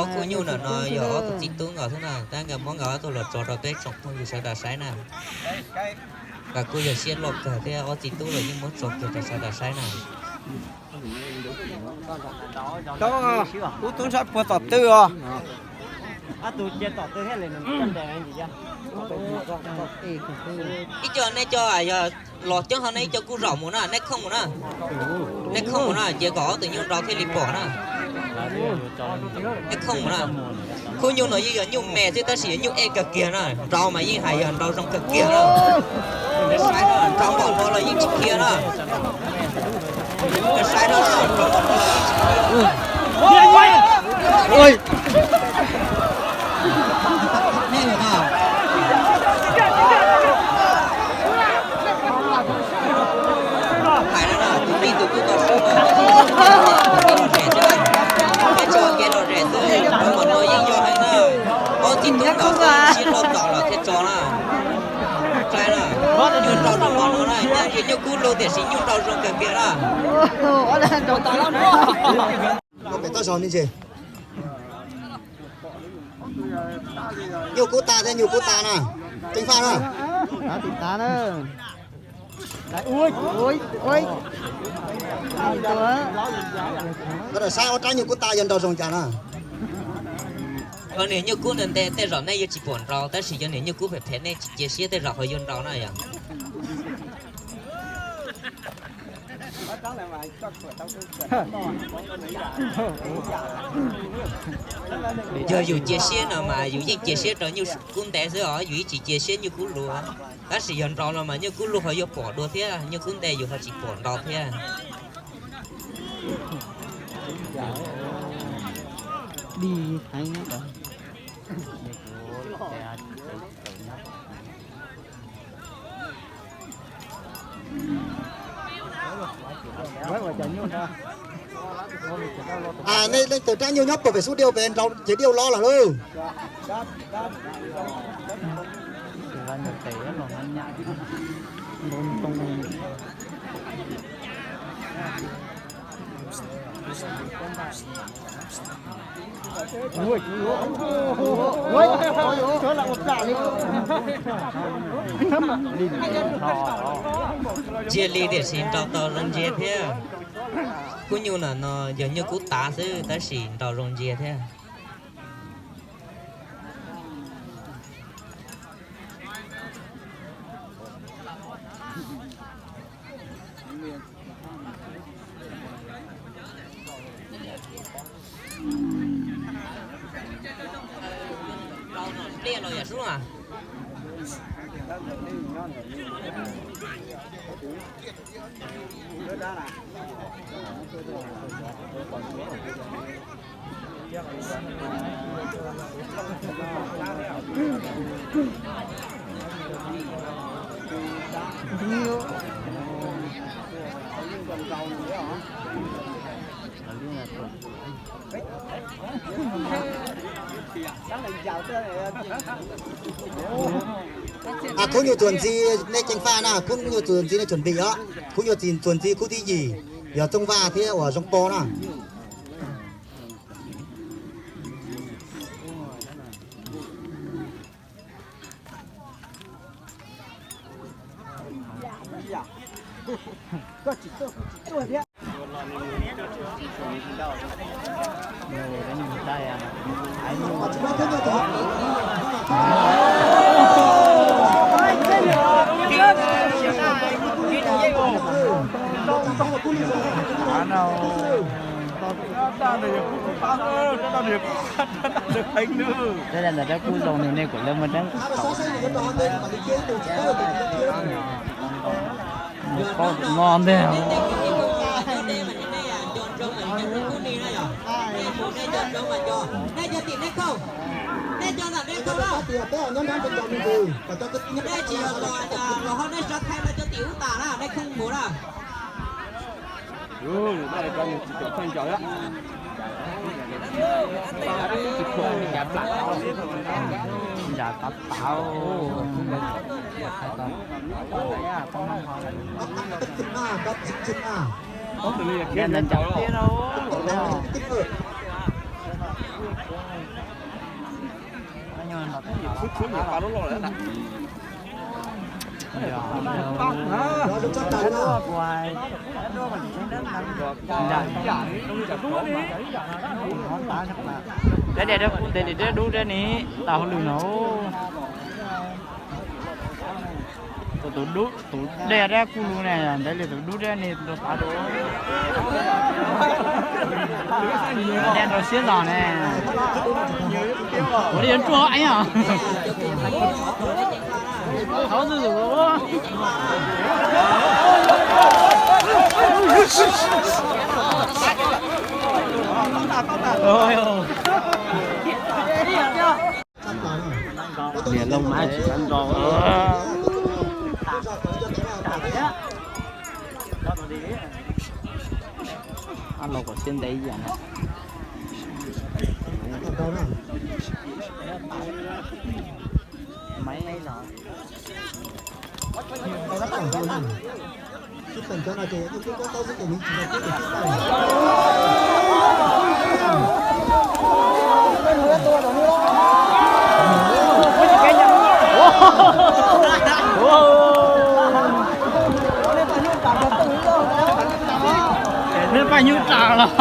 Ob khub nyuj ntawm no yog ob tug txiv tub nkaus xwb na, tab nkawd muab nkawd ob tug los tso rau peb tsoom phooj ywg sawv daws saib na. Nkawd kuj yog siab loj kawg thiab, ob txiv tub los yeej muab tso kiag rau sawv daws saib na. Tub tub ntshai puag tom twg os? Ib co nej cov yog los coob hov nej ib co kuj zaum mus na, nej khooj mus na. Nej khooj mus na, cia kom ob tug nyuj nrau thiaj li pom na. Nej khooj mus na. Khub nyuj no yeej yog nyuj me xwb tab sis yog nyuj ej kawg kiag na, nrau mas yeej hais yog nrau zoo kawg kiag na. Saib no, nrau npaum no los yeej tsis khiav na. Saib no, nrau npaum no los yeej tsis khiav. Hais no na, tus pib tus kuj tau sub, peb tso kev lom zem xwb, nrau npaum no yeej yog heev na. Ob txiv tub nkaus xwb, siab loj tom los thiaj tso na. Saib na, nyuj nrau zoo npaum no na, nyob ces nyuj kub lug tiam sis nyuj nrau zoo kawg kiag na. Pem toj zog me ntsis. Nyuj kub tas thiab nyuj kub tas na. Ceev faj na. Saib ob rab nyuj kub tas yog nrau zoo cas na. Yog niam nyuj kub ntev ntev tej zaum nej yuav tsis pom nrau, tab sis yog niam nyuj kub phem phem nej tsis cia siab tej zaum ho yuav nrau na yog. Yog yus cia siab no mas yus yeej cia siab rau nyuj kub ntev xwb os, yus yeej tsis cia siab nyuj kub luv. Tab sis yog nrau no mas nyuj kub luv ho yuav pom dua thiab, nyuj kub ntev yus ho tsis pom nrau thiab. Nej leej twg rab nyuj nyob puag pem xub diau pem nrau ces diau los lawm lauj. Ntsia li tiam sis nrau tau zoo ntsia thiab. Khub nyuj ntawm no yog nyuj kub tav xwb tab sis nrau zoo ntsia thiab. Khub nyuj txuas ntxiv nej ceev faj na, khub nyuj txuas ntxiv nej tsuam npis os. Khub nyuj txuas ntxiv khub thib yim yog Txooj Vaj thiab uas Zoo Pov na. Tej ntawd rab kub zoo nws nej kuv lawv muaj rab. Paub no ntag. Ntsas tav tav. Ntawm tiaj no. Dab dej dab kub ntev li dab dub dab ni tas hauj lwm no. Tus dub, tus dej dab kub lug ne, ntev li tus dub dab ni rau tav rau. Dej rau siab zog ne. Ua li yuav tsuag eeb os. Thov zuj zus. Niam loo mas tsis tau nrog. Ab, los kom siab ntev ib yam na. Neb paj nyuj tas los.